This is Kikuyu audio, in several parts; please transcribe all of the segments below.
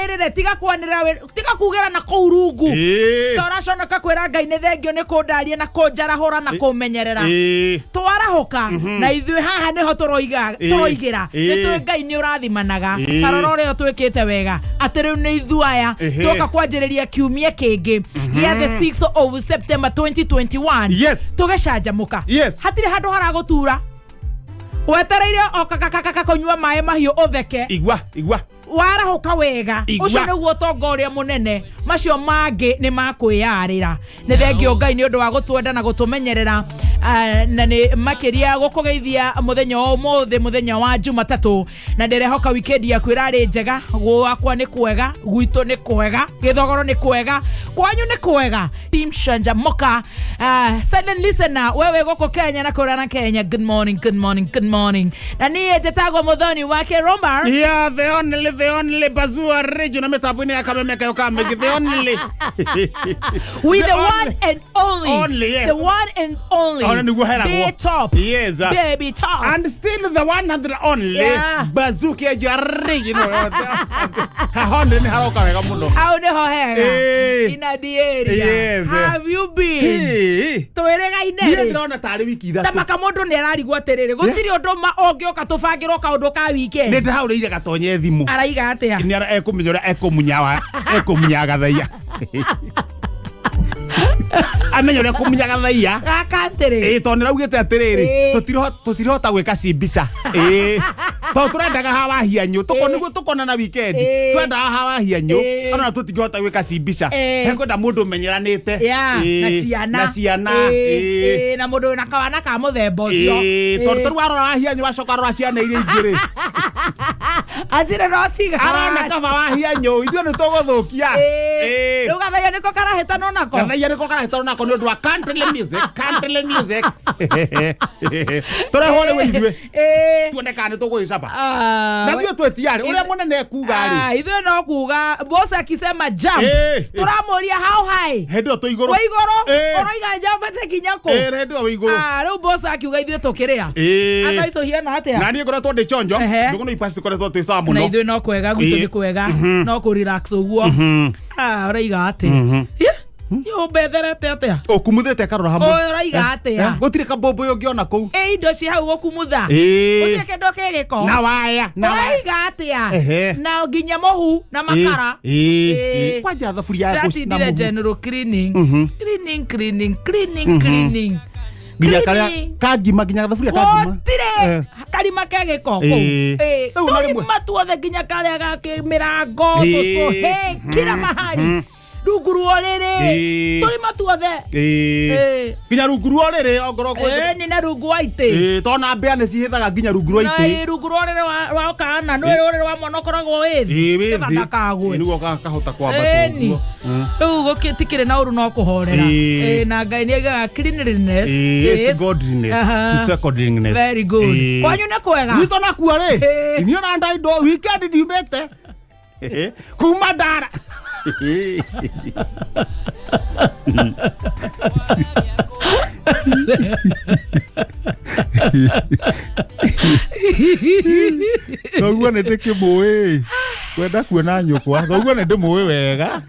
wanĩrĩre, tiga kwanĩrĩra tiga kugĩra na kũu rungu. Ta ũraconoka kwĩra Ngai nĩ thengio nĩ kũndaria na kũnjarahũra na kũmenyerera. Twarahũka na ithuĩ haha nĩho tũroiga tũroigĩra. Nĩ tũĩ Ngai nĩ ũrathimanaga. Ta rora ũrĩa ũtwĩkĩte wega atĩ rĩu nĩ ithuĩ aya twoka kwanjĩrĩria kiumia kĩngĩ gĩa the 6th of September 2021. Tũgĩcanjamũka. Hatirĩ handũ haragũtura, wetereire o kakakakaka kũnyua maĩ mahiũ ũtheke. Igua, igua. Warahũka wega. Igua. Ũcio nĩguo ũtonga ũrĩa mũnene, macio mangĩ nĩ makwĩyarĩra. Nĩ thengio Ngai nĩ ũndũ wa gũtwenda na gũtũmenyerera. Ah, na nĩ makĩria gũkũgeithia mũthenya wa ũmũthĩ, mũthenya wa Jumatatũ, na ndĩrehoka wikendi yaku ĩrarĩ njega. Gwakwa nĩ kwega, gwitũ nĩ kwega, gĩthogoro nĩ kwega, kwanyu nĩ kwega. Team Canjamuka, silent listener, wewe gũkũ Kenya na kũrĩa na Kenya, good morning, good morning, good morning. Na niĩ njĩtagwo Mũthoni wake Romar. Yeah, the only, the only Bazua region mĩtambo-inĩ ya Kameme kayo ka Mĩngĩ, the only. We the The one only. and only. Only, yes. The one and only. Ona nĩguo heragwo. Day top. Baby top. And still the one and the only. Bazuki ya original. Haha nĩ haroka wega mũno. Au nĩho hega. Ina the area. Have you been? Hey. Twĩrĩgaine Niĩ rĩ. ndĩrona tarĩ wiki Ta 3. maka mũndũ nĩ ararigwo atĩrĩrĩ, gũtirĩ ũndũ ma ũngĩũka tũbangĩrwo kaũndũ ka Nĩ weekend. ndĩraũrĩire gatonye thimũ. Araiga atĩa? Nĩ ekũmenya ũrĩa ekũmunyawa ekũmunya gathaiya. Amenya ũrĩa kũmunya gathaiya. Gaka atĩrĩ. Ĩĩ, tondũ nĩraugĩte atĩrĩrĩ, tũtirahota gwĩka cimbica. Ĩĩ, tondũ tũrendaga hawa hianyũ. Nĩguo tũkonana weekend. Tũrendaga hawa hianyũ. Ona tũtingĩhota gwĩka cimbica. Hekwenda mũndũ ũmenyeranĩte. Yeah, na Ĩĩ, ciana. na ciana. Ĩĩ, na mũndũ wĩna kawana ka mũthemba ũcio. Ĩĩ, tondũ tarĩu warora wahianyũ wacoka rora ciana iria ingĩ rĩ. Athire no tiga. Arona kaba wahianyũ ithuĩ nĩ tũgũthũkia. Rĩu gathaiya nĩko karahĩtanwo nako. Gathaiya nĩko karahĩtanwo nako nĩ ũndũ wa country music, country music. Tũrehwo rĩu ithuĩ. Tuone kana nĩ tũgũgĩcaba. Ah, Na ithuĩ twĩtiarĩ ũrĩa mũnene ekuga rĩ. Ah, ithuĩ no kuga boss akisema jump, tũramũria how high. Hĩndĩ ĩyo twĩ igũrũ. Wĩ igũrũ. Ũroiga njambate kinya kũ? Hĩndĩ ĩyo wĩ igũrũ. Ah, rĩu boss akiuga ithuĩ tũkĩrĩa. Athaicũhiana atĩa? Na niĩ ngoretwo ndĩ chonjo. Ndũgũ nĩ ipasi koretwo twĩ sawa Na mũno. ithuĩ no kwega, gwitũ nĩ kwega, no kũ relax ũguo. Ah, ũraiga atĩa? Ũmbetherete atĩa? Ũkumuthĩte akarora hamwe. Ũraiga atĩa? Gũtirĩ kambũmbũĩ ũngĩona kũu. Ĩ indo ci hau gũkumutha. Gũtirĩ kĩndũ kĩ gĩko. Na waya, na waya. Ũraiga atĩa? Na nginya mũhu na makara. Kwanja thaburia ya na Ndatindire mũhu. general cleaning. Cleaning, cleaning, cleaning, cleaning. Nginya karĩa Cleaning. ka ngima, nginya thaburia ka ngima. Gũtirĩ karima ke gĩko kũu. Rĩu na rĩmwe- Tũrima tuothe nginya karĩa ga mĩrango, tũcũhĩ, kila mahali. Rungu rwa ũrĩrĩ. Tũrima tuothe. Nginya rungu rwa ũrĩrĩ ongorwo kwĩ- Ĩĩ, nĩ na rungu wa itĩ. Ĩĩ, tondũ mbĩa nĩ cihĩthaga nginya rungu rwa Na itĩ. ĩ, rungu rwa ũrĩrĩ wa kana nĩ rũrĩrĩ wa mwana ũkoragwo wĩ thĩ. Ĩĩ, wĩ thĩ. Kĩgathakagwe. Ĩĩ, nĩguo kahota kwambata Ĩni. ũguo. Rĩu gũtikĩrĩ na ũru no kũhorera. Ĩĩ, na Ngai nĩ aigaga cleanliness Ĩĩ, is is godliness to secondliness. Very good. Kwanyu nĩ kwega? Gwitũ nakuo rĩ, niĩ ona ndaindo weekend ndiumĩte kuma ndara. Thoguo nĩ ndĩkĩmũĩ kwenda kuona nyũkwa, thoguo nĩ ndĩmũĩ wega.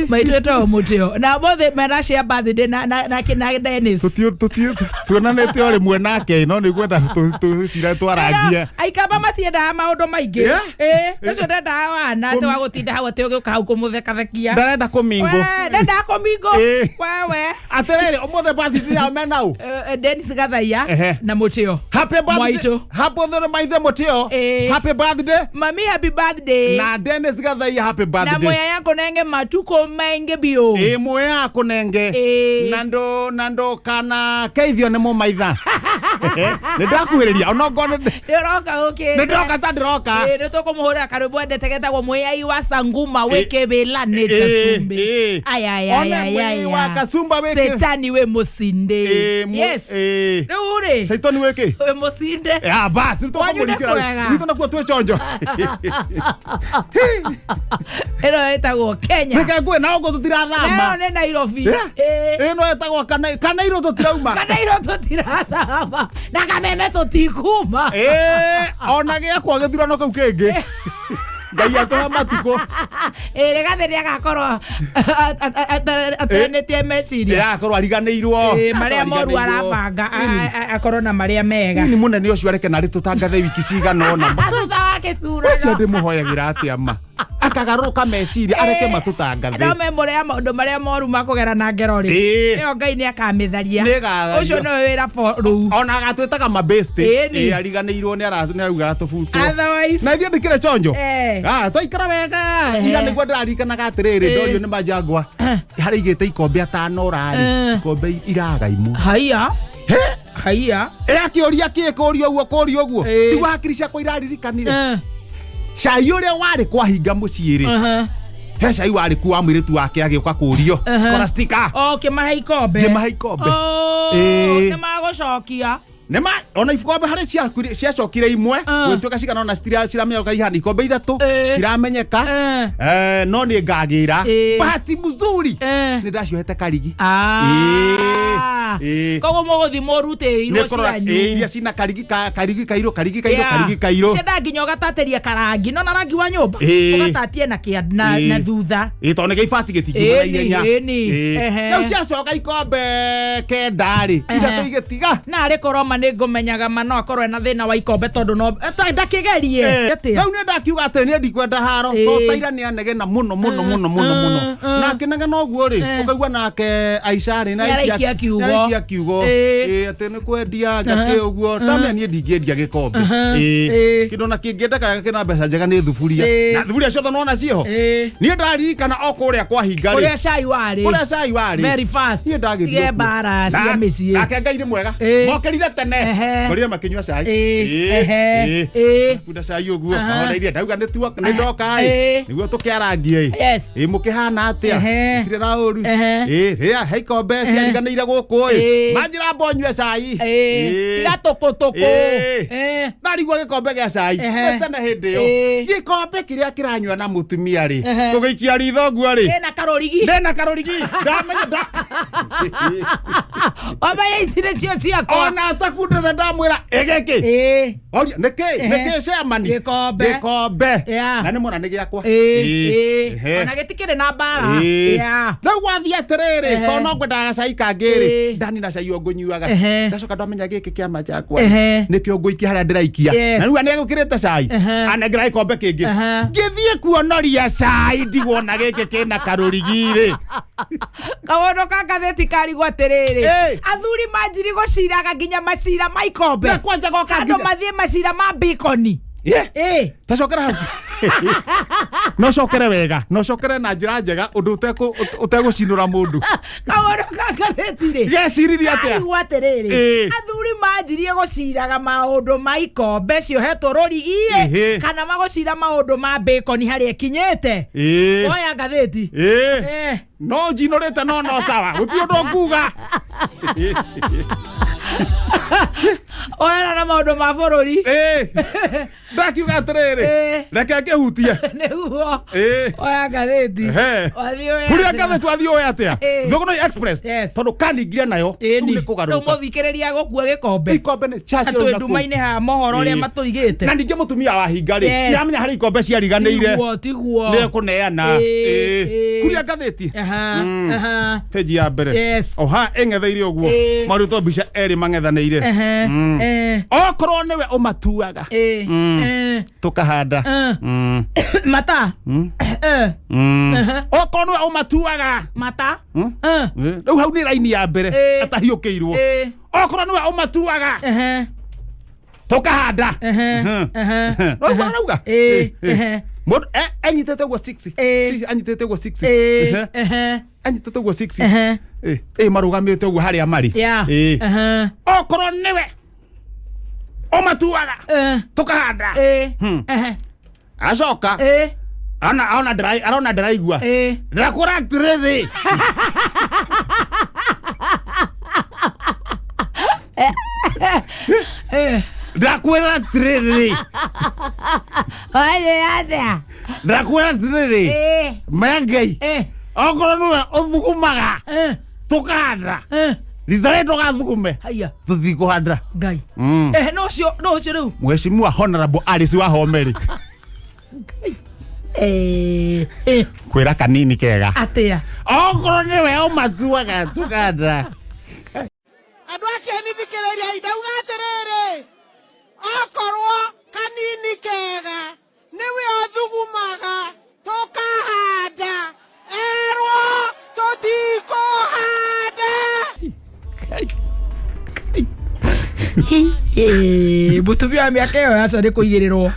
Maitũ ĩtagwo Mũtĩo na mothe mena share birthday na Dennis. Tuonanĩte o rĩmwe nake, no nĩ ngwenda tũcira twarangie. Aikamba matiendaga maũndũ maingĩ. Ĩĩ, ũcio ndendaga wana atĩ wa gũtinda hau atĩ ũgĩũka hau kũmũthekathekia. Ndarenda kũmingũ. We, ndendaga kũmingũ. Wewe. Atĩrĩrĩ, ũmũthĩ birthday yao menau. Dennis Gathaiya na Mũtĩo. Happy birthday. Mwaitũ. Happy birthday maithe Mũtĩo. Happy birthday. Mami, happy birthday. Na Dennis Gathaiya, happy Na birthday. moya yako nenge matuko maingĩ biũ. Ĩĩ, muoya akũnenge. Na ndũ kana keithio nĩ mũmaitha. Nĩ ndakuhĩrĩria ona ngorwo Nĩ ũroka ũkĩte. Nĩ ndĩroka ta ndĩroka. Ĩĩ, nĩ tũkũmũhũrĩra karwĩmbo endete getagwo Mwĩai wa Sanguma wĩkĩbĩla nĩ Chasumbĩ. Aya, aya, One aya, mwĩai aya. wa Kasumba wĩkĩ- Setani wĩ mũcinde. Yes. Rĩu rĩ. Saitoni wĩkĩ? Wĩ mũcinde. Ya basi nĩ Kwanyu nĩ tũkũmũringĩra kwega. gwitũ nakuo twĩ chonjo. Ĩno Ĩyo ĩtagwo Kenya. Reke ngwe na ũguo Ĩyo tũtirathama. nĩ Nairobi. Yeah. Ĩĩ. Ĩno ĩtagwo Kanairo tũtirauma. Kanairo tũtirathama na Kameme tũtikuma. Ĩĩ, ona gĩakwa gĩthurano kĩu kĩngĩ. Ngai atũhe matukũ. Ĩĩ, Rigathĩ nĩagakorwo ateanĩtie meciria. Ĩĩ, akorwo ariganĩirwo. Ĩĩ, marĩa moru Ariganĩirwo. arabanga akorwo na marĩa mega. Nĩ mũnene ũcio areke narĩ tũtangathe wiki cigana ũna. Thutha wa Ũcio gĩthurano. ndĩmũhoyagĩra atĩa ma. Akagarũrũka meciria areke matũtangathe. No memũre ya maũndũ marĩa moru makũgera na ngero rĩ. Ĩĩ. Ĩyo Ngai nĩakamĩtharia. Nĩĩgathario. Ũcio nĩwe wĩra rũu. Ona agatwĩtaga mabesti. Ĩni. Ĩĩ, ariganĩirwo nĩ araugaga tũbutwo. Otherwise. Na ithuĩ ndĩkĩrĩ chonjo. Eh. Ah, twaikara wega. Ehe. Ira nĩguo ndĩraririkanaga atĩrĩrĩ, Ĩĩ. ndorio nĩ manjangwa. Harĩa igĩte ikombe atano rarĩ. Ikombe iraga imwe. Haiya. He! Haiya. Ĩ akĩũria kĩ kũria ũguo kũria ũguo. Ĩĩ. Tiguo hakiri ciakwa iraririkanire. Cai ũrĩa warĩ kwahinga mũciĩ rĩ. He cai warĩ kuo wa mũirĩtu wake agĩũka kũrio. Scholastica. O kĩmahe ikombe. Ngĩmahe ikombe. Oh, Ĩĩ. nĩmagũcokia. Nĩma ona ikombe harĩ ciacokire imwe gwĩtuĩka cigana ona ciramenyeka ihana ikombe ithatũ citiramenyeka. No nĩ ngagĩra. Bahati mzuri nĩ ndaciohete karigi. Ah. Ĩĩ. Koguo mũgũthiĩ mũrutĩirwo Nĩkũrora cianyu. ĩĩ, iria cina karigi karigi kairũ karigi kairũ Yeah. karigi kairũ. Ciendaga nginya ũgatatĩria karangi no na rangi wa nyũmba Ĩĩ. ũgatatie na kĩa na, Ĩĩ. na thutha. Ĩĩ, tondũ nĩ gĩibati gĩtingiuma na Ĩni, ihenya. ĩni. Ĩĩ. Ehe. Rĩu ciacoka ikombe kenda rĩ ithatũ igĩtiga. Narĩ korwo ma nĩ ngũmenyaga ma no akorwo ena thĩna wa ikombe tondũ no ndakĩgerie. Atĩa? Rĩu nĩ ndakiuga atĩ niĩ ndikwenda haro Ĩĩ. tondũ taira nĩ anegena mũno mũno mũno mũno mũno. Na akĩnegena ũguo rĩ ũkaigua nake Aisha rĩ Nĩaraikia kiugo. nĩaraikia kiugo. Ĩĩ. Ĩĩ, atĩ nĩ kwendia ngakĩ ũguo ndamenya niĩ ndingĩendia gĩkombe. Ĩĩ. Ĩĩ. Kĩndũ na kĩngĩendeka kĩna mbeca njega nĩ thuburia. Ĩĩ. Na thuburia ciothe nona ciĩho. Ĩĩ. Niĩ ndaririkana o kũrĩa kwahinga rĩ Kũrĩa cai warĩ. kũrĩa cai warĩ. Very fast. Niĩ ndagĩthiĩ Tige ũguo. mbara cia mĩciĩ. Nake Ngai nĩ mwega. Ĩĩ. Mokĩrire tene. Ehe. Ngorire makĩnyua cai. Ĩĩ. Ĩĩ. Ehe. Ĩĩ. Ĩĩ. Kunda cai ũguo. Aha. Mahoneirie ndauga nĩtuo nĩ ndoka ĩ. Ĩĩ. Nĩguo tũkĩarangie ĩ. Yes. Ĩ mũkĩhana atĩa? Ehe. Gũtirĩ na ũru. Ehe. Ĩ rĩa he ikombe ciariganĩire gũkũ ĩ. Ĩĩ. Manjĩra mbo nyue cai. Ĩĩ. Ĩĩ. Tiga tũkũtũkũ. Ĩĩ. Ĩĩ. Ndarigwo gĩkombe gĩa cai. Ehe. Nĩ tene hĩndĩ ĩyo. Ĩĩ. Gĩkombe kĩrĩa kĩranyua na mũtumia rĩ. Ehe. Gũgĩikia ritho ũguo rĩ. Kĩna karũrigi. Ndĩna karũrigi. Ndamenya nda. Wamenya ici nĩcio ciakwa. Ona atakundĩte ndamwĩra ĩgĩkĩ. Ĩĩ. Oria nĩkĩ Ehe. nĩkĩ chairman Gĩkombe. gĩkombe Yeah. na nĩ mona nĩ gĩakwa. Ĩĩ. Ĩĩ. Ĩĩ. Ehe. Ona gĩtikĩrĩ na mbara. Ĩĩ. Yeah. Rĩu wathiĩ atĩrĩrĩ Ehe. tondũ no ngwendaga gacai kangĩ rĩ Ĩĩ. ndanina cai o ngũnyuaga Ehe. ndacoka ndamenya gĩkĩ kĩama gĩakwa Ehe. nĩkĩo ngũikia harĩa ndĩraikia Yes. na rĩu nĩegũkĩrĩte cai Ehe. anengera gĩkombe kĩngĩ Ehe. ngĩthiĩ kuonoria cai ndigwona gĩkĩ kĩna karũrigi rĩ Kaũndũ ka ngathĩti karigwo atĩrĩrĩ Ĩĩ. athuri manjiri gũciraga nginya macira ma ikombe Na kwanja goka andũ nginya- mathiĩ macira ma bikoni. Yeah. Ĩĩ. tacokera hau no cokere wega no cokere na njĩra njega ũndũ ũtegũcinũra mũndũ Kaũndũ ka ngathĩti rĩ geciririe atĩa karigwo atĩrĩrĩ Ĩĩ. athuri manjirie gũciraga maũndũ ma ikombe ciohetwo rũrigi Ĩhĩ. kana magũcira maũndũ ma bacon harĩa ĩkinyĩte. Ĩĩ. Oya ngathĩti. Ĩĩ. Eh. No njinũrĩte no no sawa gũtirĩ ũndũ nguga. Oyana na maũndũ ma bũrũri. Ĩĩ. Ndakiuga atĩrĩrĩ Ĩĩ. reke ngĩhutie. Nĩguo. Ĩĩ. Oya ngathĩti. Ehe. Wathiĩ ũye Huria atĩa? ngathĩti wathiĩ ũĩ atĩa Ĩĩ. Thũgũnũi Express Yes. tondũ kaningire nayo rĩu Ĩni. nĩ Rĩu kũgarũrũka mũthikĩrĩria gũkua gĩkombe. Ikombe nĩ Na Churchill twĩ na kũu. nduma-inĩ haha mohoro ũrĩa Ĩĩ. matũigĩte. Na ningĩ mũtumia wa hinga rĩ Yes. nĩamenya harĩ ikombe ciariganĩire Tiguo, tiguo. nĩ ekũneana. Ĩĩ, Ĩĩ. ĩĩ. Kuria ngathĩti Aha, aha. peji ya mbere Yes. oha ĩng'etheire ũguo Ĩĩ. marutwo mbica erĩ mang'ethanĩire. Ehe, eh, Okorwo nĩwe ũmatuaga ĩĩ, eh, tũkahanda. eh. Mata. Eh, Okorwo nĩwe ũmatuaga mata. Eh, rĩu hau nĩ raini ya mbere Ĩĩ. atahiũkĩirwo. Ĩĩ. Okorwo nĩwe ũmatuaga ehe, tũkahanda. ehe, ehe. No ũguo arauga. Ĩĩ, ehe. Mũndũ anyitĩte ũguo 6 Ĩĩ. anyitĩte ũguo 6 Ĩĩ, ehe, anyitĩte ũguo 6 ehe. ĩ marũgamĩte ũguo harĩa marĩ. Yeah. Ĩĩ. Ehe. Okorwo nĩwe ũmatuaga Eh, tũkahanda. ĩĩ, ehe, Acoka ĩĩ, ona arona ndĩraigua ĩĩ. ndĩrakũra atĩrĩrĩ. Eh. Ndĩrakwĩra atĩrĩrĩ. Oye, atĩa? Ndĩrakwĩra atĩrĩrĩ. Ĩĩ. Maya Ngai. Okorwo nĩwe ũthugumaga tũkahanda. Rita rĩrĩ ndũgathugume. Haya. Tũtikũhanda. Ngai. No ũcio, no ũcio rĩu. Mheshimiwa Honorable Alice Wahome rĩ. Kwĩra kanini kega. Atĩa? Okorwo nĩwe ũmatuaga tũkahanda. Andũ a Kĩeni thikĩrĩriai, ndauga atĩrĩrĩ, okorwo kanini kega nĩwe ũthugumaga tũkahanda, erwo tũtikũhanda. Mũtumia wa mĩaka ĩyo yaca nĩ kũigĩrĩrwo.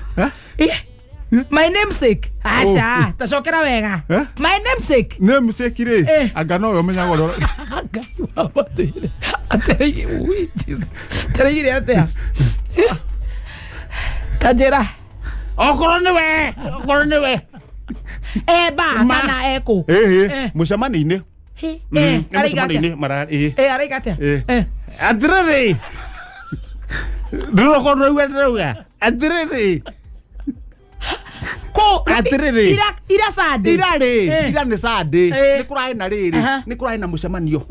My namesake. Aca, tacokera wega. My namesake. Namesake rĩ, anga nowe ũmenyaga ũrĩa Ngai wa matũire. Atereire, ui, Jesus. Atereire atĩa? Ta njĩra. Okorwo nĩwe, okorwo nĩwe. Eba kana ekũ? Mũcemanio-inĩ. Mũcemanio-inĩ mara Araiga atĩa? Atĩrĩrĩ. Ndĩrokorwo ndĩrauga ndĩrauga. Atĩrĩrĩ. Ko Atĩrĩrĩ. Ira Sunday. Ira rĩ, ira nĩ Sunday. Nĩ kũrarĩ na rĩrĩ, nĩ kũrarĩ na mũcemanio.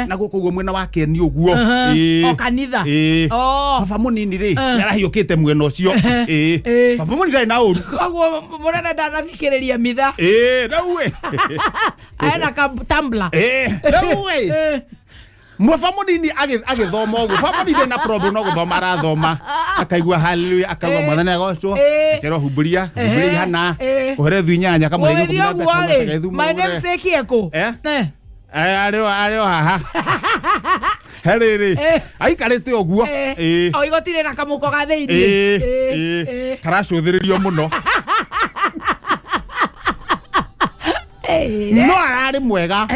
Na gũkũ ũguo mwena wa Keni ũguo. O kanitha. Baba mũnini rĩ, nĩ arahiũkĩte mwena ũcio. Baba mũnini ndarĩ na ũru. Koguo mũnene ndanathikĩrĩria mitha. Rĩu ĩ. Ena ka tumbler. Rĩu ĩ. Baba mũnini agĩthoma ũguo. Baba mũnini na problem no gũthoma arathoma. Akaigua hallelujah, akauga mwathani agocwo. Akerwo humbũria, humbũria ihana. Kũhere thu inyanya, kamũrĩithia Ũgĩthiĩ ikũmi na ũguo ĩtatũ, rĩ, kamũrĩithia my namesake ekũ? Arĩ o haha. He rĩrĩ, aikarĩte ũguo. O igoti rĩna kamũko ga thĩiniĩ. Karacũthĩrĩrio mũno. No ararĩ mwega.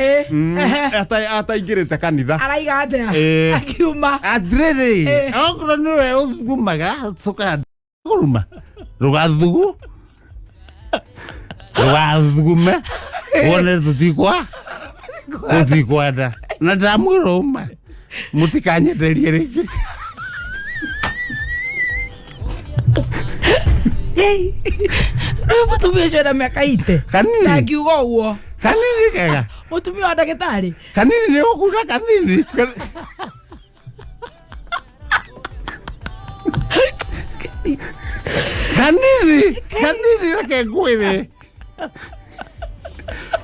Ataingĩrĩte kanitha. Araiga atĩa? Akiuma. Atĩrĩrĩ, okorwo nĩwe ũthugumaga tũkahanda kũruma. Rũgathugu. Rũgathugume. Wone tũtikwa. Tũtikwenda. Na ndamwĩra ũma. Mũtikanyenderie rĩngĩ. Rĩu mũtumia ũcio ena mĩaka ite. Kanini. Ndangiuga ũguo. Kanini kega. Mũtumia wa ndagĩtarĩ. Kanini nĩ ũkuna kanini. Kanini, kanini reke ngwĩre.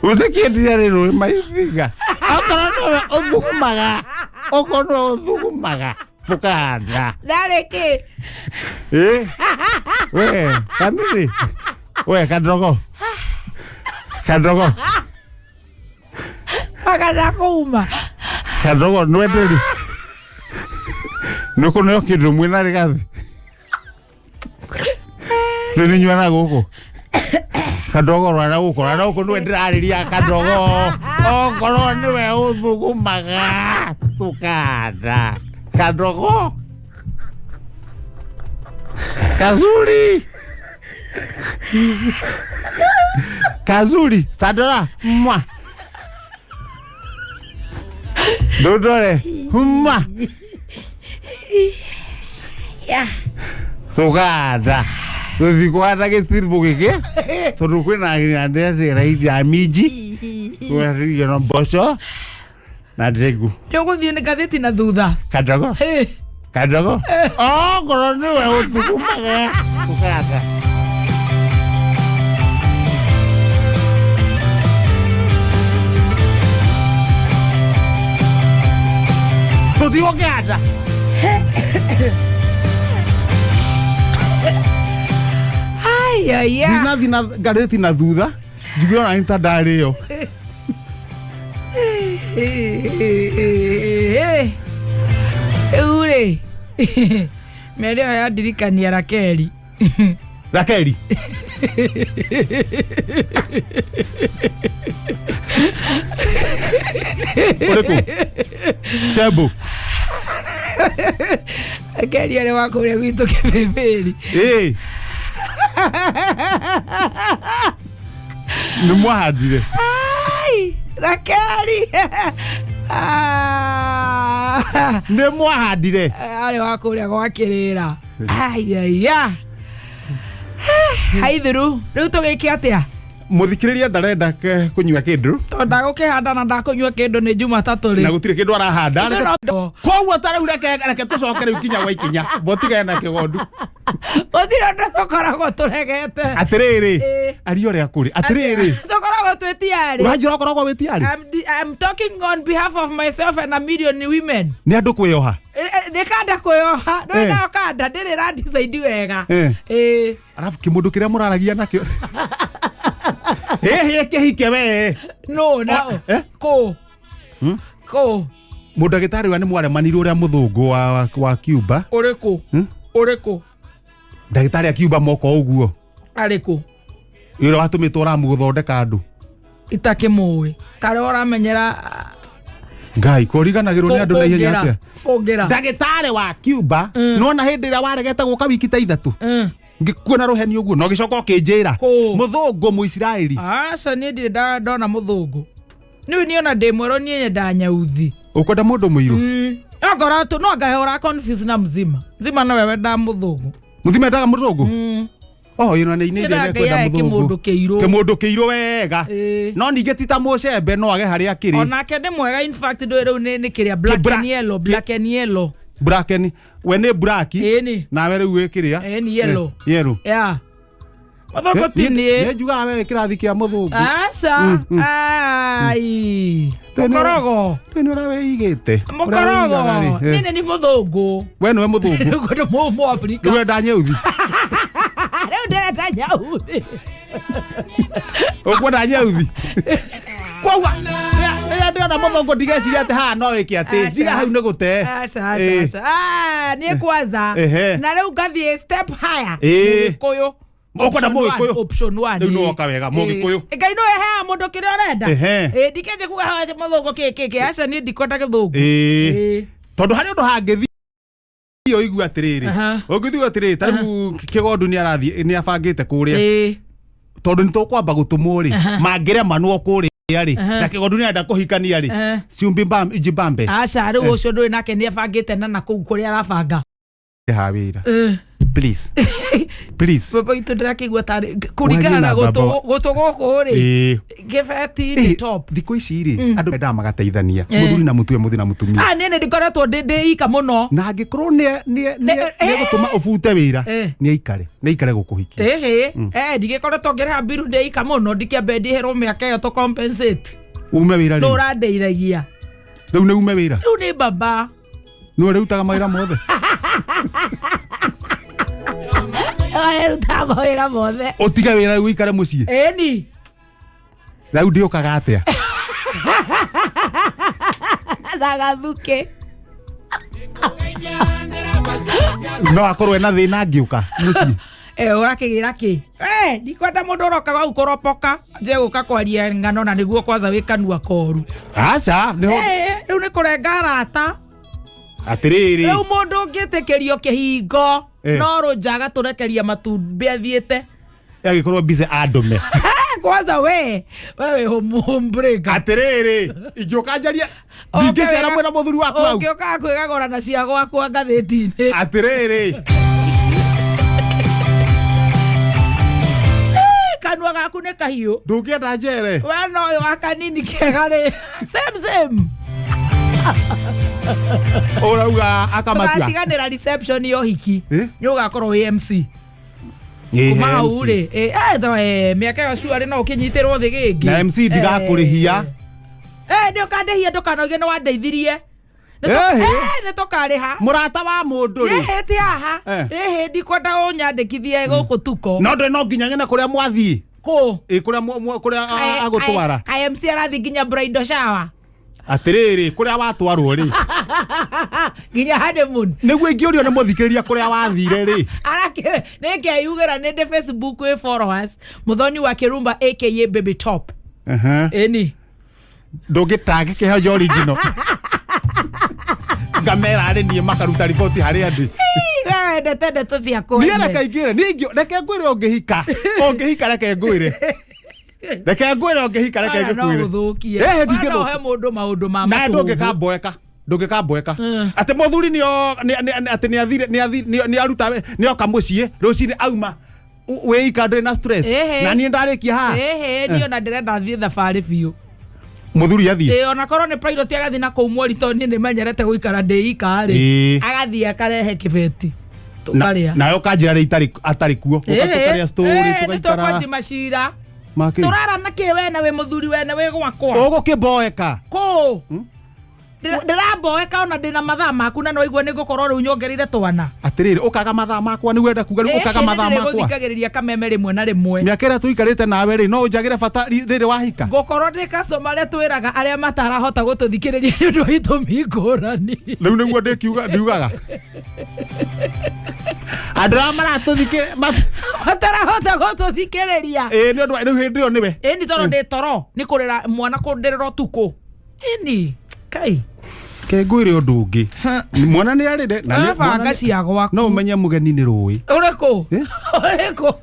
Gũtikĩendia rĩ rũĩ maithiga. Okorwo nĩwe ũthugumaga, okorwo nĩwe ũthugumaga, tũkahanda. Ndarĩ kĩ? We, kanini. We, kadogo. Kadogo. Agana kũuma. Kadogo, nĩwenderi. Nĩũkũneo kĩndũ mwĩna rĩgathĩ. Rĩu nĩnyuana gũkũ. Kadogo rwara gũkũ, rwara gũkũ nĩwe ndĩrarĩria kadogo. Okorwo nĩwe ũthugumaga tũkahanda. Kadogo. Kazuri. Kazuri, tandora, mwa. Ndũndore, mwa. Tũkahanda. Tũtikũhanda gĩtiribũ gĩkĩ, tondũ kwĩna ndĩra minji, kwĩna na mboco na ndengũ. Nĩ ũgũthiĩ nĩ ngathĩti na thutha. Kadogo. Kadogo. Okorwo nĩwe ũthugumaga tũkahanda. Tũtigũkĩhanda. Ai, ai, ai. Ndinathi na ngathĩti na thutha, njiguire ona nĩ ta ndarĩo. Rĩu rĩ, mĩario ĩyo yandirikania Rakeli. Rakeli. Ũrĩkũ? Cembu. Rakeli arĩ wa kũrĩa gwitũ Kĩbĩbĩri. Nĩ mwahandire. Ai, Rakeli. Nĩ mwahandire. Arĩ wa kũrĩa gwa Kĩrĩra. Ai, ai, ai. Haithiru, rĩu tũgĩke atĩa? Muthikiriria ndarenda kunyua kindu. Tondũ ndagũkĩhanda na ndakũnyua kĩndũ nĩ Jumatatũ Na rĩ. gutire kindu arahanda. No. Koguo ta riu reke tucoke riu kinya gwa ikinya botigane na kigondu. Gũtirĩ ũndũ tũkoragwo tũregete. Atiriri, Ĩĩ. aria uria kuri atiriri. Tũkoragwo twĩ tiarĩ. Uranjira ukoragwo wi tiari. I'm talking on behalf of myself and a million women. Ni andu kwiyoha. Nĩ kanda kwĩyoha. Ndũĩ Eh. nayo kanda ndĩrĩ ĩrandicaidi wega. Eh. Ĩĩ. Arabu kimundu kiria muraragia nakio ĩhĩ kĩhike we. No, na Eh? kũ? Kũ? Mũndagĩtarĩ wa nĩ mwaremanirwo ũrĩa mũthũngũ wa Cuba. Ũrĩkũ? Ũrĩkũ? Ndagĩtarĩ a Cuba moka ũguo. Arĩkũ? Ũrĩa watũmĩtwo Ramu gũthondeka andũ. Itakĩmũĩ. Karĩa ũramenyera Ngai kũriganagĩrwo nĩ andũ na ihenya atĩa. Kũngĩra. Ndagĩtarĩ wa Cuba nona hĩndĩ ĩrĩa waregete gũka wiki ta 3 ngĩkuona rũheni ũguo na ũgĩcoka ũkĩnjĩra Kũ? mũthũngũ mũisiraeli. Aca niĩ ndirĩ ndona mũthũngũ. Nĩu niĩ ona ndĩ mwerũ niĩ nyendaga nyauthi. Ũkwenda mũndũ mũirũ. Okorwo tu no ngahe ũra confuse na mzima. Mzima nowe wendaga mũthũngũ. Mũthima endaga mũthũngũ. Oh, ĩno nĩ inĩ Nyendaga ĩrĩa Ngai ekwenda ahe mũthũngũ. kĩmũndũ kĩirũ. Kĩmũndũ kĩirũ wega. Ĩĩ. No ningĩ ti ta mũcembe no age harĩa akĩrĩ. Onake nĩ mwega in fact ndũĩ rĩu nĩ kĩrĩa black and yellow, black and yellow. Bracken we nĩ braki. Ĩni. Nawe rĩu wĩ kĩrĩa. Ĩni yellow. Yellow. Yeah. Mũthũngũ ti niĩ. Nĩ njugaga we wĩ kĩrathi kĩa mũthũngũ. Aca. Ai. Mũkorogo. Ndũĩ nĩ ũrĩa wĩigĩte. Mũkorogo. Niĩ nĩ ni mũthũngũ. We nĩwe mũthũngũ. Rĩu nĩ mũafrika. Rĩu wenda nyeuthi. Rĩu ndĩrenda nyauthi. Ũkwenda nyeuthi. Koguo rĩrĩa ndĩrona mũthũngũ ndigeciria atĩ haha no wĩke atĩ. Aca. Ndiga hau nĩ gũte. Aca, aca, Ĩĩ. aca. Ah, niĩ kwanza. Ehe. Na rĩu ngathiĩ step higher. Ĩĩ. Mũgĩkũyũ. Ũkwenda Option mũgĩkũyũ? one, option one, Rĩu ĩĩ. nĩwoka wega, mũgĩkũyũ. Ĩĩ. Ngai no eheaga mũndũ kĩrĩa ũrenda. Ehe. Ĩĩ, ndikĩanjia kuga haha mũthũngũ kĩ kĩ kĩ. Aca niĩ ndikwenda gĩthũngũ. Ĩĩ. Ĩĩ. Tondũ harĩ ũndũ hangĩthiĩ ũigue atĩrĩrĩ. Aha. Ũngĩthiĩ atĩrĩrĩ ta rĩu kĩgondu nĩ arathiĩ nĩ abangĩte kũrĩa. Ĩĩ. Tondũ nĩ tũkwamba gũtũmwo rĩ mangĩremanwo kũrĩa rĩ na kĩgondu nĩ arenda kũhikania rĩ Aha. ciumbi njibambe. Aca rĩu ũcio ndũĩ nake nĩ abangĩte na nakũu kũrĩa arabanga. Ha wĩra. Ĩĩ. Please. Please. Baba witũ ndĩrakĩigua tarĩ kũringana na Warie na gũtũ baba. gũtũ gũkũ rĩ Ĩĩ. kĩbeti nĩ top. Thikũ ici rĩ andũ mendaga magateithania mũthuri na mũtumia mũthuri na mũtumia. Ah, niĩ nĩ ndikoretwo ndĩ ika mũno. Na angĩkorwo nĩ egũtũma ũbute wĩra Eh. nĩ aikare nĩ aikare gũkũhikia. Ĩhĩ, eh, ndigĩkoretwo ngĩrĩha mbiru ndĩ ika mũno ndikĩambe ndĩhĩrwo mĩaka ĩyo tũ compensate. Ume wĩra Nũ rĩu. ũrandeithagia. Rĩu nĩ ume wĩra. Rĩu nĩ baba. Nĩwe ũrĩrutaga mawĩra mothe. Arerutaga mawĩra mothe. Ũtige wĩra rĩu ũikare mũciĩ. Ĩni. Rĩu ndĩũkaga atĩa? Na gathukĩ. No akorwo ena thĩna angĩũka mũciĩ. Eh, ũrakĩgĩra kĩ? Eh, ndikwenda mũndũ ũroka hau kũropoka anjie gũka kwaria ng'ano na nĩguo kwanza wĩ kanua koru. Aca nĩho Eh, rĩu nĩ kũrenga arata. atĩrĩrĩ. Rĩu mũndũ ũngĩtĩkĩrio kĩhingo Eh. no rũnja agatũrekeria matumbĩ athiĩte. Agĩkorwo busy andũme. Kwanza we we wĩ homebreaker. Atĩrĩrĩ ingĩũka njarie ndingĩcera mwena mũthuri waku hau. Ũngĩũkaga kwĩgagũra na cia gwakwa ngathĩti-inĩ. Atĩrĩrĩ. Kanua gaku nĩ kahiũ. Ndũngĩenda njere. We no ũyũ wa kanini kega rĩ. Same same. Ũrauga akamatua. Tũgatiganĩra reception ya ũhiki. Eh? Nĩ ũgakorwo wĩ MC. Ĩĩ, Kuma hau MC. rĩ, mĩaka ĩyo cuarĩ no ũkĩnyitĩrwo thĩ gĩngĩ. Na MC ndigakũrĩhia. Eh, nĩ ũkandĩhia ndũkanoige nĩ wandeithirie. Ĩhĩ. Nĩ tũkarĩha. Mũrata wa mũndũ rĩ. Rĩhĩ ti haha. Eh. Rĩhĩ ndikwenda ũnyandĩkithie gũkũ tuko. No ndũrĩ no nginya nyone kũrĩa mwathiĩ. Kũ? Ĩ kũrĩa kũrĩa agũtwara. Kaĩ MC arathiĩ nginya bridal shower. Atĩrĩrĩ kũrĩa watwarwo rĩ. Nginya honeymoon. Nĩguo ingĩũrio nĩ mũthikĩrĩria kũrĩa wathire rĩ. Arake nĩngeyugĩra nĩ ndĩ Facebook wĩ followers. Mũthoni wa Kĩrumba aka Baby Top. Ĩni. Ndũngĩtangĩ kĩheo original. Ngamera arĩ niĩ makaruta riboti harĩa ndĩ. We wendete ndeto cia Niĩ kwene. reke ingĩre niĩ reke ngwĩre ũngĩhika ũngĩhika reke ngwĩre reke ngwĩre ũngĩhika reke Aya no ngĩkwĩre. gũthũkie. Ĩhĩ, Wa no ndingĩthũkia. he mũndũ maũndũ ma Na matũgũ. ndũngĩkamboeka ndũngĩkamboeka atĩ mũthuri nĩo atĩ nĩathire nĩaruta nĩoka mũciĩ rũcinĩ auma Wĩika ndũrĩ na stress. Ĩhĩ. Na niĩ ndarĩkia haha. Ĩhĩ, niĩ ona ndĩrenda thiĩ thabarĩ biũ. Mũthuri athiĩ. Ĩ, ona korwo nĩ pilot agathiĩ na kũu mweri, tondũ niĩ nĩmenyerete gũikara ndĩ ika rĩ, agathiĩ akarehe kĩbeti tũkarĩa. Nawe ũkanjĩra rĩ atarĩ kuo. Ũka tũkarĩa story Nĩ tũgaikara. tũkwanji macira. Makĩ? Tũrara na kĩ wena wĩ mũthuri wene wĩ gwakwa? Ũgũkĩmboeka. Kũ? Ndĩramboeka ona ndĩna mathaa maku na nĩwaigua nĩ ngũkorwo rĩu nyongereire twana. Atĩrĩrĩ, ũkaga mathaa makwa nĩguo enda kuga rĩu ũkaga mathaa makwa. Gũthikagĩrĩria kameme rĩmwe na rĩmwe. Mĩaka ĩrĩa tũikarĩte nawe rĩ, no ũnjagĩre bata rĩrĩ wahika. Ngũkorwo ndĩ customer arĩa twĩraga arĩa matarahota gũtũthikĩrĩria nĩ ũndũ wa itũmi ngũrani. Rĩu nĩguo ndĩkiuga ndiugaga. Andũ arĩa maratũthikĩrĩria Matarahota gũtũthikĩrĩria. Ĩĩ, nĩ ũndũ wa rĩu hĩndĩ ĩyo nĩwe. Ĩni tondũ ndĩ toro nĩ kũrĩra mwana kũndĩrĩra ũtukũ. Ĩni kai. Ke ngwĩre ũndũ ũngĩ. Mwana nĩ arĩre na nĩ- Banga mwana nĩ- cia gwaku. No ũmenye mũgeni nĩ rũĩ. Ũrĩkũ? Eh? Ũrĩkũ?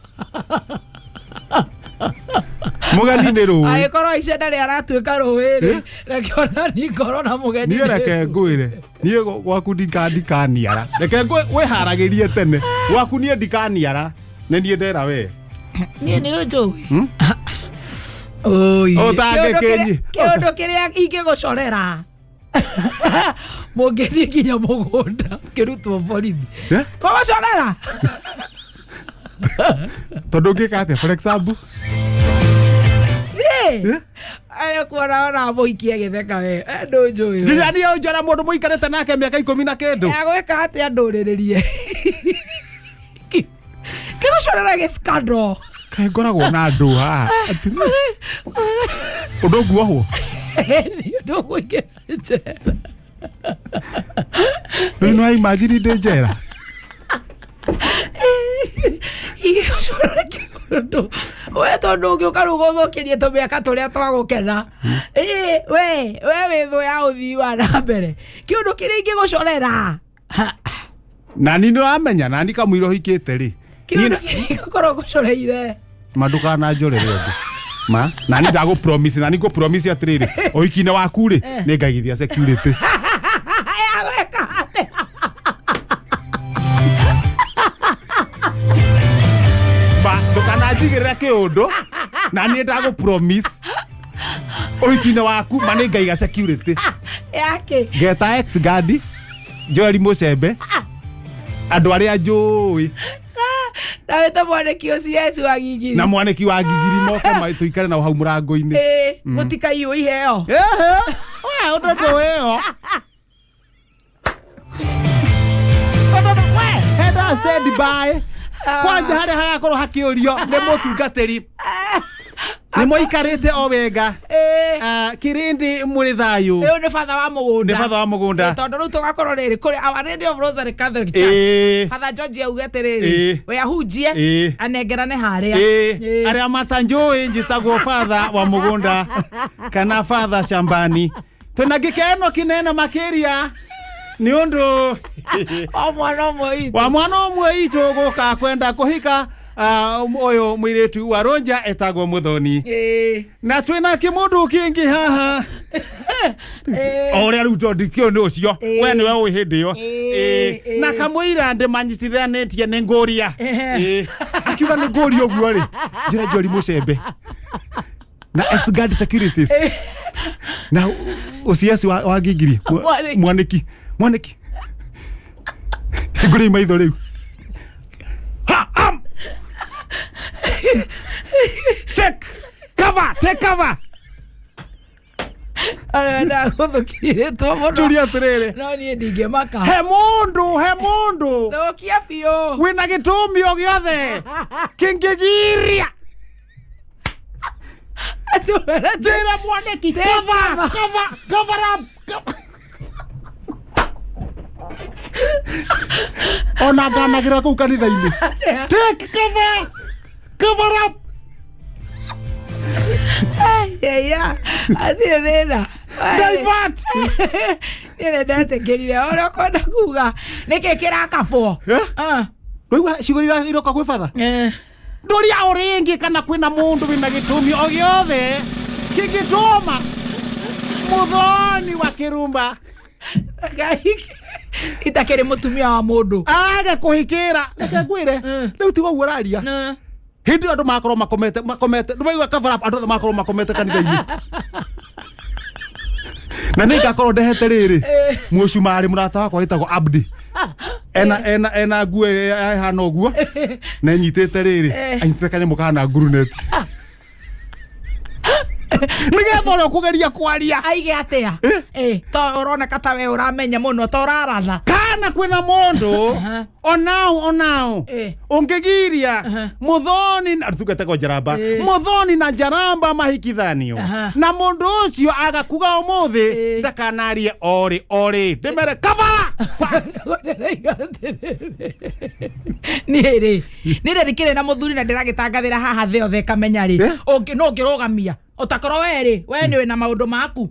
Mũgeni nĩ rũĩ. Angĩkorwo ice ndarĩ aratuĩka rũĩ rĩ, Eh? reke ona ni ngorwo na mũgeni. Niĩ reke ngwĩre, niĩ gwaku ndikaniara. Reke wĩharagĩrie tene. Gwaku niĩ ndikaniara. Nĩ niĩ ndera we. Niĩ nĩ ũnjũĩ. Oi. Ũtangĩkĩnyi- Kĩũndũ kĩrĩa ingĩgũcorera. Mũngĩthiĩ nginya mũgũnda kĩrutwo borithi. Eh? Kũgũcorera? Tondũ ũngĩka atĩa, for example? Niĩ. Eh? Arĩa kuona ona mũikie agĩtheka we. Ndũnjũĩ. Nginya niĩ ũnjora mũndũ mũikarĩte nake mĩaka 10 na kĩndũ. Agwĩka atĩa ndũrĩrĩrie? Kĩgũcorera gĩ scandal. Kaĩ ngoragwo na andũ haha. Ũndũ nguohwo. Nĩ ũndũ ũkũingĩra njera. Rĩu nĩ waimagine ndĩ njera. Igĩgũcorera kĩũndũ. We tondũ ũngĩũka rĩu gũthũkĩrie tũmĩaka tũrĩa twa gũkena. Ĩ, we wĩ thũ ya ũthii wa na mbere. Kĩũndũ kĩrĩa ingĩgũcorera. Na niĩ nĩũramenya, na niĩ kamũira ũhikĩte rĩ. Kĩũndũ kĩrĩa ingĩkorwo ngũcoreire. Ma ndũkananjorere ũndũ. Ma, na niĩ ndagũ promise, na niĩ ngũ promise atĩrĩrĩ, ũhiki-inĩ waku rĩ, nĩ ngaigithia security. Ya gwĩka atĩa? Ma, ndũkananjigĩrĩre kĩũndũ, na niĩ ndagũ promise ũhiki-inĩ waku, ma nĩ ngaiga security. Yake. Ngeta ex guard, Joel Mũcembe, andũ arĩa njũĩ. Na wĩte mwanĩki OCS wa Gigiri. Na mwanĩki wa Gigiri moke tũikare nao hau mũrango-inĩ. Ĩ, mũtikaiywo iheo. Ehe, we ũndũ ndũĩ ĩyo. We, henda stand by. Kwanja harĩa hagakorwo hakĩũrio nĩ mũtungatĩri. Nĩ mũikarĩte o wega. Kĩrĩndĩ mũrĩ thayũ. Ũyũ nĩ batha wa mũgũnda. Nĩ batha wa mũgũnda. Ĩ, tondũ rĩu tũgakorwo rĩrĩ kũrĩ Our Lady of Rosary Catholic Church. Father George auge atĩrĩrĩ, we ahunjie, anengerane harĩa. Arĩa matanjũĩ njĩtagwo batha wa mũgũnda kana batha shambani. Twĩna gĩkeno kĩnene makĩria nĩ ũndũ Wa mwana ũmwe witũ. Wa mwana ũmwe witũ gũka kwenda kũhika, ũyũ mũirĩtu wa Ronja etagwo Muthoni. Na twĩna kĩmũndũ kĩngĩ haha. O ũrĩa rĩu tondũ kĩo nĩ ũcio. We nĩwe ũĩ hĩndĩ ĩyo. Na kamũira ndĩmanyitithanĩtie nĩ ngũria. Akiuga nĩ ngũria ũguo rĩ. Njĩra Njori Mũcembe. Na ex guard securities. Na OCS wa Gigiri. Mwanĩki. Mwanĩki. Mwanĩki. Hingũrĩi maitho rĩu. Ha, am. Check. Cover, take cover. Arĩa ndagũthũkirĩtwo mũno. Njũria atĩrĩrĩ. No niĩ ndingĩmaka. He mũndũ, he mũndũ. Thũkia biũ. Wĩna gĩtũmi o gĩothe. Kĩngĩgiria. Atũmĩra Njĩra mwanĩki, Take cover, cover. cover, cover up. Cover. Ona ndanagĩra kũu kanitha-inĩ. Take cover. Cover up. Ai, atirĩ thĩna. Divert. Niĩ nĩ ndetĩkĩrire ũrĩa ũkwenda kuga. Nĩkĩ kĩrakabwo? Eh? Rĩu ciugo iroka kwĩ batha? Ndũria o rĩngĩ kana kwĩna mũndũ wĩna gĩtũmi o gĩothe kĩngĩtũma Muthoni wa Kĩrumba Ngai, itakĩrĩ mũtumia wa mũndũ. age kũhikĩra. Reke ngwĩre, rĩu tiga ũguo ũraria. Hĩndĩ ĩyo andũ makorwo makomete makomete, ndũmaigua cover up, andũ othe makorwo makomete kanitha-inĩ, na nĩ ngakorwo ndehete rĩrĩ mũcumarĩ. Mũrata wakwa wĩtagwo Abdi ena nguo ĩrĩa ĩhana ũguo na ĩnyitĩte rĩrĩ, anyitĩte kanyamũ kahana nguruneti nĩgetha ũrĩa ũkũgeria kwaria aige atia? To ũroneka ta we ũramenya mũno, to ũraratha. Kana kwĩna mũndũ onao onao ũngĩgiria Muthoni na tugetagwo Njaramba, Muthoni na Njaramba mahikithanio, na mũndũ ũcio aga kuga ũmũthĩ ndakanarie orĩ orĩ, ndĩmere kabara. Niĩ rĩ, nĩ ndĩkĩrĩ na mũthuri na ndĩragĩtangathĩra haha thĩ yothe ĩkamenya rĩ, no ũngĩrũgamia ũtakorwo we rĩ, we nĩ wĩna maũndũ maku,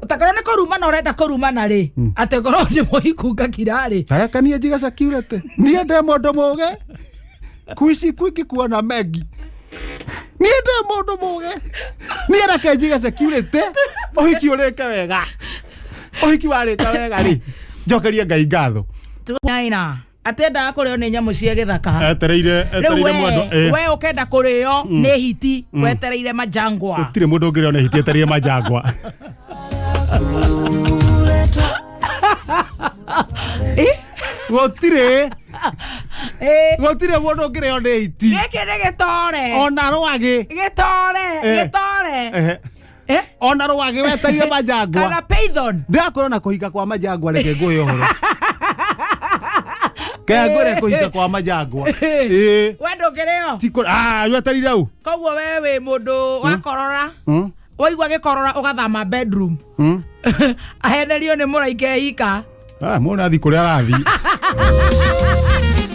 ũtakorwo nĩ kũrumana ũrenda kũrumana rĩ, atĩ korwo nĩ mũhiku ngakira rĩ. Tarekanie njiga security, niĩ ndĩ mũndũ mũgĩ, kuici kwingi kuona mengi, niĩ ndĩ mũndũ mũgĩ, niĩ reke njige security, ũhiki ũrĩke wega. Ũhiki warĩka wega rĩ, njokerie Ngai ngatho. Naina atendaga kũrĩo nĩ nyamũ cia gĩthaka. Etereire rĩu etereire we mwendwa. We ũkenda kũrĩo nĩ hiti, wetereire majangwa. Gũtirĩ mũndũ ũngĩrĩo nĩ hiti etereire majangwa. Gũtirĩ. Gũtirĩ mũndũ ũngĩrĩo nĩ hiti. Gĩkĩ nĩ gĩtore. Ona rwagĩ. Gĩtore. Gĩtore. Ona rwagĩ wetereire majangwa. Kana python. Ndĩrakwĩra na kũhika kwa majangwa, reke ngũhe ũhoro kengwĩre kũhika kwa majangwa. We ndũngĩrĩo. Ah, wetereire au. Koguo we wĩ mũndũ wakorora, waigua gĩkorora ũgathama bedroom, ahenerio nĩ mũraika ika. Ah, mũndũ athi kũrĩa arathiĩ.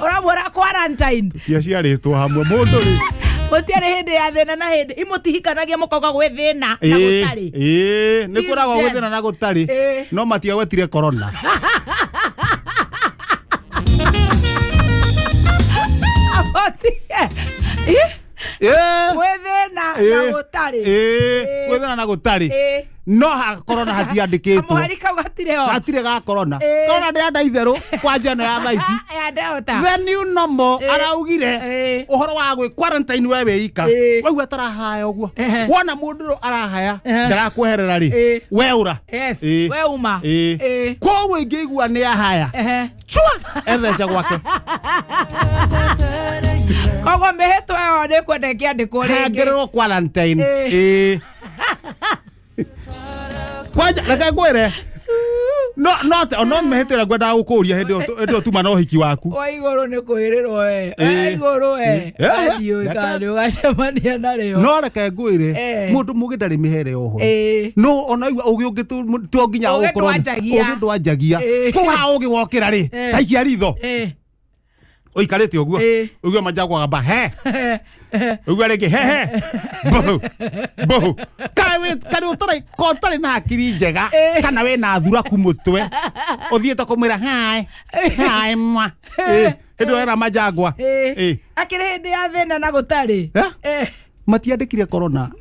Ũramwĩra quarantine. Tiaciarĩtwo hamwe mũndũ rĩ. Gũtiarĩ hĩndĩ ya thĩna na hĩndĩ imũtihikanagia mũkauga gwĩ thĩna na gũtarĩ. Ĩĩ, nĩ Till kwĩragwo then. gwĩ thĩna na gũtarĩ. No matiagwetire corona. Gwĩ thĩna na gũtarĩ. Gwĩ thĩna na gũtarĩ. No ha corona hatiandĩkĩtwo. Kamũhari kau gatirĩ ho. Hatirĩ ga corona. Corona ndĩ anda itherũ kwanja ĩno ya thaa ici. Ya Delta. The new normal. Araugire ũhoro wa gwĩ quarantine we wĩ ika. Waigua tarahaya ũguo, wona mũndũ ũyũ arahaya, ndarakweherera rĩ, we ũra. Yes, we uma. Koguo ingĩigua nĩ ahaya, chua etheca gwake. Koguo mĩhĩtwa ĩyo nĩ kwenda ĩkĩandĩkwo rĩngĩ. Hengererwo quarantine. Ĩĩ. Kwanja reke ngwĩre, no no mĩhĩtwa ĩrĩa ngwendaga gũkũria hĩndĩ ĩyo, hĩndĩ ĩyo tuma na ũhiki waku. Wa igũrũ nĩ kwĩrĩrwo we wa igũrũ we. Ndiũĩ kana nĩ ũgacemania narĩo. No reke ngwĩre, mũndũ mũgĩ ndarĩ mĩhere ya ũhoro. No ona igua ũgĩ ũngĩ to nginya Ũgĩ ũkorwo ndwanjagia. Ũgĩ ndwanjagia. Kũu ha ũgĩ wokĩra rĩ, taikia ritho ũikarĩte ũguo, ũigue majagwa gamba he, ũigue rĩngĩ hehe mbohu mbohu. Karĩ ũtarĩ ko ũtarĩ na hakiri njega, kana wĩna thuraku mũtwe ũthiĩte kũmwĩra hi hi mwa. Hĩndĩ ĩyo era majangwa. Akĩrĩ hĩndĩ ya thĩna na gũtarĩ. Matiandĩkire corona.